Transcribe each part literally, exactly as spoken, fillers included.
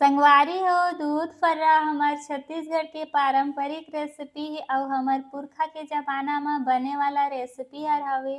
संगवारी हो, दूध फर्रा हमर छत्तीसगढ़ के पारंपरिक रेसिपी हे अउ हमर पुरखा के जमाना म बने वाला रेसिपी हर हवे,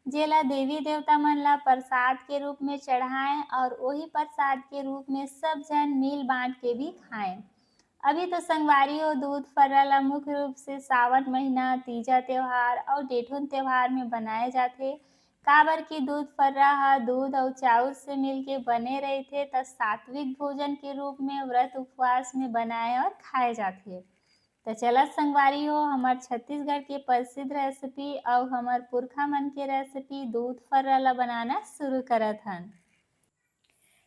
जेला देवी देवता मन ला प्रसाद के रूप में चढ़ाएं अउ ओही प्रसाद के रूप में सब झन मिल बांट के भी खाएं। अभी तो संगवारी हो, दूध फर्रा ला मुख्य रूप से सावन महीना, तीजा त्योहार अउ डेठोन त्योहार में बनाए जाथे, काबर कि दूध फर्रा ह दूध अउ चाउर से मिलके बने रहिथे, त सात्विक भोजन के रूप में व्रत उपवास में बनाए और खाए जाथे। त चलत संगवारी हो, हमर छत्तीसगढ़ के प्रसिद्ध रेसिपी अउ हमर पुरखा मन के रेसिपी दूध फर्रा ला बनाना शुरू करत हन।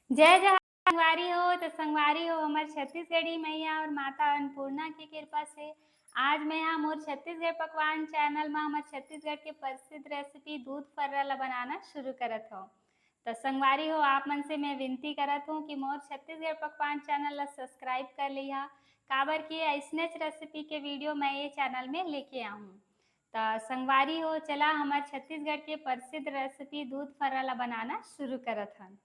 जय जय संगवारी हो। त संगवारी हो, हमर छत्तीसगढ़ी मैया और माता अन्नपूर्णा के कृपा से आज मैं हा मोर छत्तीसगढ़ पकवान चैनल मा हमर छत्तीसगढ़ के प्रसिद्ध रेसिपी दूध फर्रा ला बनाना शुरू करत हव। त संगवारी हो, आप मन से मैं विनती करत हूँ कि मोर छत्तीसगढ़ पकवान चैनल ला सब्सक्राइब कर लिहा, काबर कि अइसनेच रेसिपी के वीडियो मैं ये चैनल में लेके आहूँ। त संगवारी हो, चला हमर छत्तीसगढ़ के प्रसिद्ध रेसिपी दूध फर्रा ला बनाना शुरू करत हन।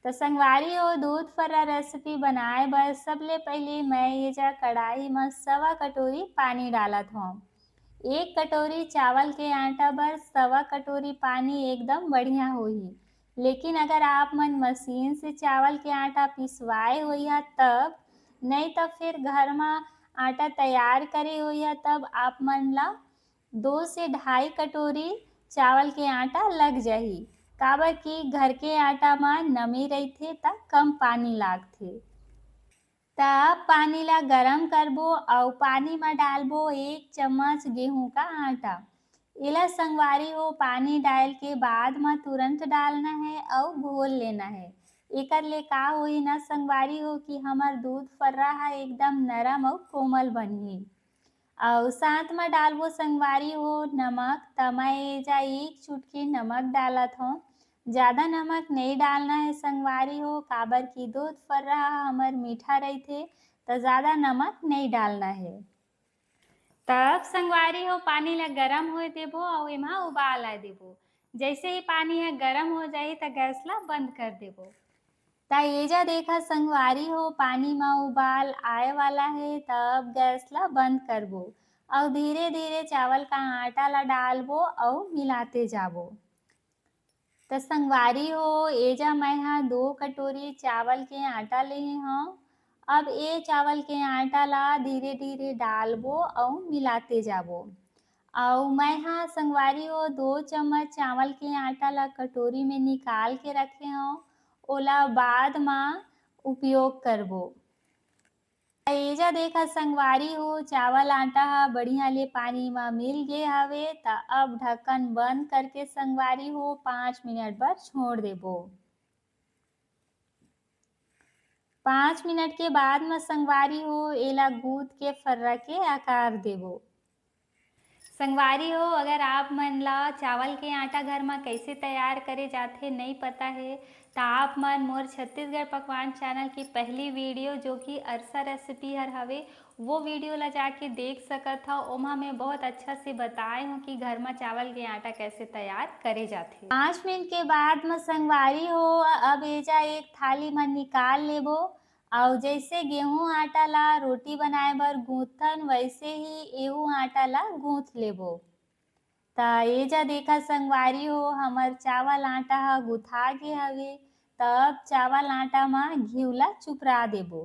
त संगवारी हो, दूध फर्रा रेसिपी बनाए बर सबले पहिली मैं ये जा कढ़ाई म सवा कटोरी पानी डालत हौं। एक कटोरी चावल के आटा बर सवा कटोरी पानी एकदम बढ़िया होही। लेकिन अगर आप मन मशीन से चावल के आटा पिसवाए होइहा तब, नई त फिर घर म आटा तैयार करे होइहा तब आप मन ला दो से ढाई कटोरी चावल के आटा लग जाही, काबर कि घर के आटा म नमी रहिथे त कम पानी लागथे। त अब पानी ला गरम करबो अउ पानी म डालबो एक चम्मच गेहूं का आटा। एला संगवारी हो, पानी डाल के बाद म तुरंत डालना है अउ घोल लेना है। एकर ले का होही ना संगवारी हो कि हमर दूध फर्रा ह एकदम नरम अउ कोमल बनही। अउ साथ म डालबो संगवारी हो नमक, त मैं एजा एक चुटकी नमक डालत हौं। ज्यादा नमक नई डालना है संगवारी हो, काबर कि दूध फर्रा ह हमर मीठा रहिथे, त ज्यादा नमक नई डालना है। तब संगवारी हो पानी ला गरम होए देबो अउ एमा उबाल आए देबो। जैसे ही पानी ह गरम हो जाही त गैस ला बंद कर देबो। त एजा देखा संगवारी हो, पानी म उबाल आए वाला हे, त अब गैस ला बंद करबो अउ धीरे-धीरे चावल का आटा ला डालबो अउ मिलाते जाबो। त संगवारी हो, एजा मैं ह दो कटोरी चावल के आटा लेहे हौं। अब ए चावल के आटा ला धीरे-धीरे डालबो अउ मिलाते जाबो। अउ मैं ह संगवारी हो, दो चम्मच चावल के आटा ला कटोरी में निकाल के रखे हौं, ओला बाद म उपयोग करबो। एजा देखा संगवारी हो, चावल आटा ह बढ़िया ले पानी म मिल गे हवे, त अब ढक्कन बंद करके संगवारी हो पाँच मिनट बर छोड़ देबो। पाँच मिनट के बाद म संगवारी हो, एला गूंथ के फर्रा के आकार देबो। संगवारी हो, अगर आप मन ला चावल के आटा घर म कैसे तैयार करे जाथे नई पता हे, त आप मन मोर छत्तीसगढ़ पकवान चैनल की पहली वीडियो, जो कि अरसा रेसिपी हर हवे, वो वीडियो ला जाके देख सकत हव। ओमा मैं बहुत अच्छा से बताए हूँ कि घर म चावल के आटा कैसे तैयार करे जाथे। पाँच मिनट के बाद म संगवारी हो, अब एजा एक थाली म निकाल लेबो। अउ जैसे गेहूं आटा ला रोटी बनाए बर गूंथन, वैसे ही एहू आटा ला गूंथ लेबो। त एजा देखा संगवारी हो, हमर चावल आटा ह गुथा गे हवे। त अब चावल आटा म घीव ला चुपरा देबो,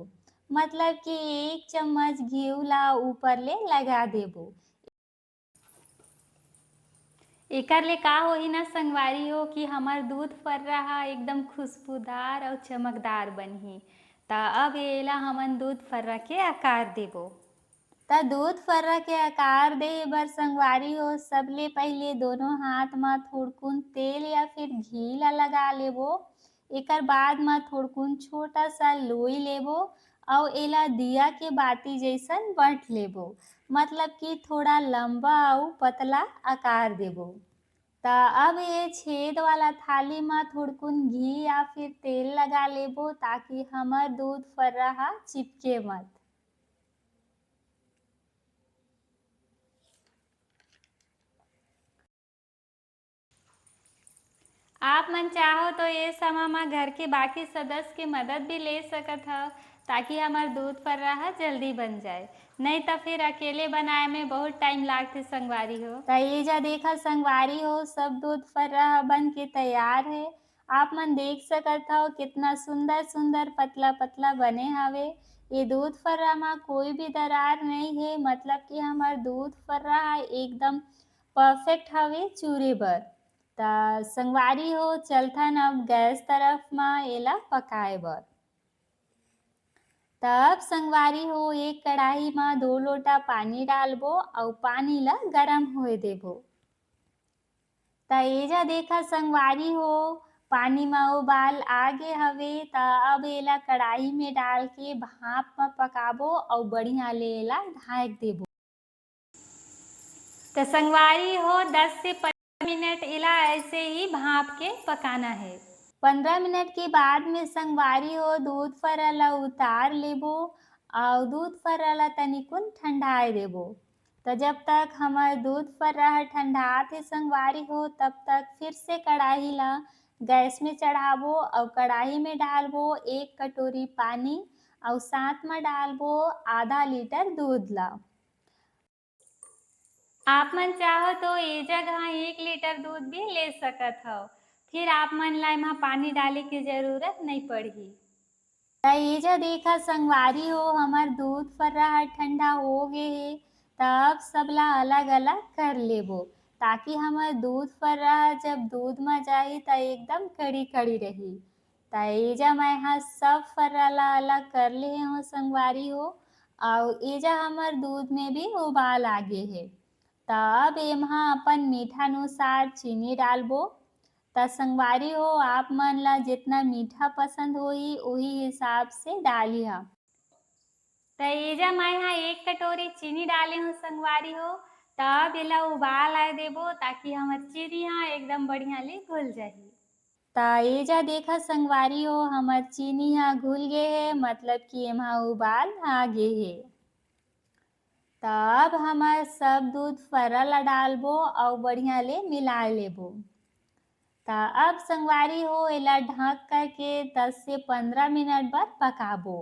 मतलब कि एक चम्मच घीव ला ऊपर ले लगा देबो। एकर ले का होही ना संगवारी हो कि हमर दूध फर्रा ह एकदम खुशबूदार अउ चमकदार बनही। त अब एला हमन दूध फर्रा के आकार देबो। त दूध फर्रा के आकार दे बर संगवारी हो, सबले पहिले दोनों हाथ म थोड़कुन तेल या फिर घी ला लगा लेबो। एकर बाद म थोड़कुन छोटा सा लोई लेबो अउ एला दिया के बाती जैसन बंट लेबो, मतलब कि थोड़ा लंबा अउ पतला आकार देबो। त अब ये छेद वाला थाली म थोड़कुन घी या फिर तेल लगा लेबो, ताकि हमर दूध फर्रा ह चिपके मत। आप मन चाहो तो ये समय म घर के बाकी सदस्य के मदद भी ले सकत हव, ताकि हमर दूध फर्रा ह जल्दी बन जाए। नहीं त फिर अकेले बनाए में बहुत टाइम लागथे संगवारी हो। त ये जा देखा संगवारी हो, सब दूध फर्रा ह बन के तैयार हे। आप मन देख सकत हव कितना सुंदर सुंदर पतला पतला बने हवे। ये दूध फर्रा म कोई भी दरार नहीं हे, मतलब कि हमर दूध फर्रा ह एकदम परफेक्ट हवे चूरे बर। त संगवारी हो, चलथन अब गैस तरफ म एला पकाए बर। तब संगवारी हो, एक कढ़ाई म दो लोटा पानी डालबो अउ पानी ला गरम होए देबो। त एजा देखा संगवारी हो, पानी म उबाल आ गे हवे। त अब एला कढ़ाई में डाल के भाप म पकाबो अउ बढ़िया ले एला ढांक देबो। त संगवारी हो, दस से पन्द्रह मिनट एला ऐसे ही भाप के पकाना है। पन्द्रह मिनट के बाद में संगवारी हो, दूध फर्रा ला उतार लेबो अउ दूध फर्रा ला तनिकुन ठंडाए देबो। त जब तक हमर दूध फर्रा ह ठंडात हे संगवारी हो, तब तक फिर से कढ़ाई ला गैस में चढ़ाबो अउ कढ़ाई में डालबो एक कटोरी पानी अउ साथ म डालबो आधा लीटर दूध ला। आप मन चाहो तो ये जगह एक लीटर दूध भी ले सकत हव, फिर आप मन ला एमा पानी डाले के जरूरत नहीं पड़ही। त ये जा देखा संगवारी हो, हमर दूध फर्रा ह ठंडा हो गे हे। त अब सबला अलग-अलग कर लेबो, ताकि हमर दूध फर्रा ह जब दूध म जाही त एकदम कड़ी-कड़ी रही। त एजा मैं ह सब फर्रा ला अलग कर लेहे हों संगवारी हो, अउ एजा हमर दूध में भी उबाल आ गे हे। त अब एम्हा अपन मीठा अनुसार चीनी डालबो। त संगवारी हो, आप मन ला जितना मीठा पसंद होही, उही हिसाब से डालिहा। त एजा मैं ह एक कटोरी चीनी डाले हूँ संगवारी हो। त अब एला उबाल आए देबो, ताकि हमर चीनी ह एकदम बढ़िया ले घुल जाही। त एजा देखा संगवारी हो, हमर चीनी ह घुल गे हे, मतलब कि एमा उबाल आ गे हे। त अब हमर सब दूध फर्रा ला डालबो अउ बढ़िया ले मिला लेबो। त अब संगवारी हो, एला ढक करके दस से पन्द्रह मिनट बर पकाबो।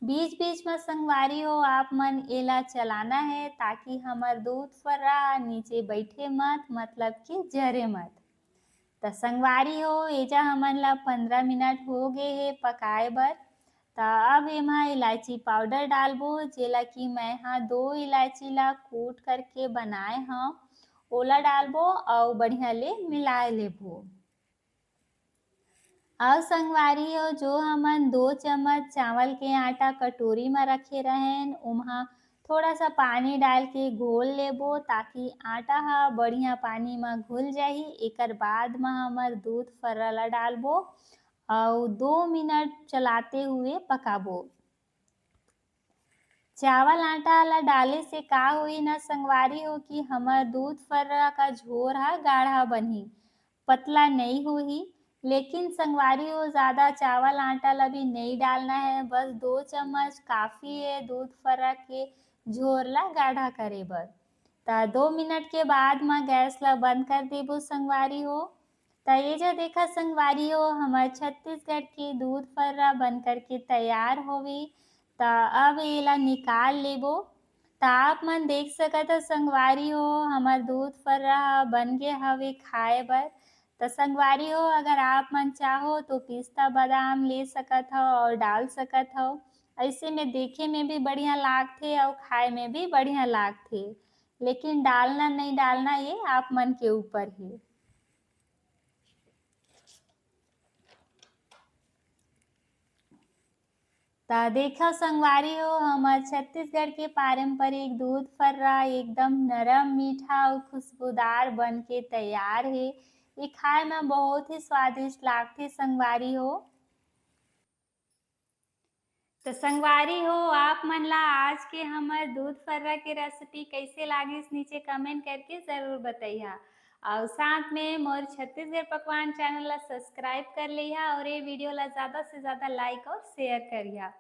बीच-बीच म संगवारी हो, आप मन एला चलाना है, ताकि हमर दूध फर्रा नीचे बइठे मत, मतलब कि जरे मत। त संगवारी हो, एजा हमन ला पन्द्रह मिनट हो गे हे पकाए बर। त अब एमा इलायची पाउडर डालबो, जेला कि मैं ह दो इलायची ला कूट करके बनाए हव, ओला डालबो अउ बढ़िया ले मिलाए लेबो। अउ संगवारी हो, जो हमन दो चम्मच चावल के आटा कटोरी म रखे रहेन, ओमा थोड़ा सा पानी डाल के घोल लेबो, ताकि आटा ह बढ़िया पानी म घुल जाही। एकर बाद म हमर दूध फर्रा ला डालबो अउ दो मिनट चलाते हुए पकाबो। चावल आटा ला डाले से का होही ना संगवारी हो, कि हमर दूध फर्रा का झोर ह गाढ़ा बनही, पतला नई होही। लेकिन संगवारी हो, ज्यादा चावल आटा ला भी नई डालना है, बस दो चम्मच काफी है दूध फर्रा के झोर ला गाढ़ा करे बर। त दो मिनट के बाद म गैस ला बंद कर देबो संगवारी हो। त एजा देखा संगवारी हो, हमर छत्तीसगढ़ के दूध फर्रा बन करके तैयार होवे। त अब एला निकाल लेबो। त आप मन देख सकत हो संगवारी हो, हमर दूध फर्रा ह बन गे हवे खाए बर। त संगवारी हो, अगर आप मन चाहो तो पिस्ता बादाम ले सकत हो अउ डाल सकत हो। ऐसे में देखे में भी बढ़िया लागथे अउ खाए में भी बढ़िया लागथे, लेकिन डालना नहीं डालना ये आप मन के ऊपर हे। त देखव संगवारी हो, हमर छत्तीसगढ़ के पारंपरिक दूध फर्रा एकदम नरम, मीठा अउ खुशबूदार बन के तैयार हे। ये खाए म बहुत ही स्वादिष्ट लागथे संगवारी हो। त संगवारी हो, आप मन ला आज के हमर दूध फर्रा के रेसिपी कैसे लागिस, नीचे कमेंट करके जरूर बतैहा। अउ साथ में मोर छत्तीसगढ़ पकवान चैनल ला सब्सक्राइब कर लेहा अउ ये वीडियो ला ज्यादा से ज्यादा लाइक अउ शेयर करिहा।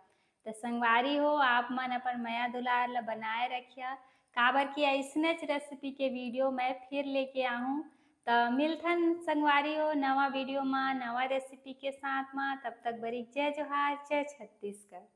त संगवारी हो, आप मन अपन मया दुलार ला बनाए रखिहा, काबर कि अइसनेच रेसिपी के वीडियो मैं फिर लेके आहूँ। त मिलथन संगवारी हो नवा वीडियो मा, नवा रेसिपी के साथ मा। तब तक बरी जय जोहार, जय छत्तीसगढ़।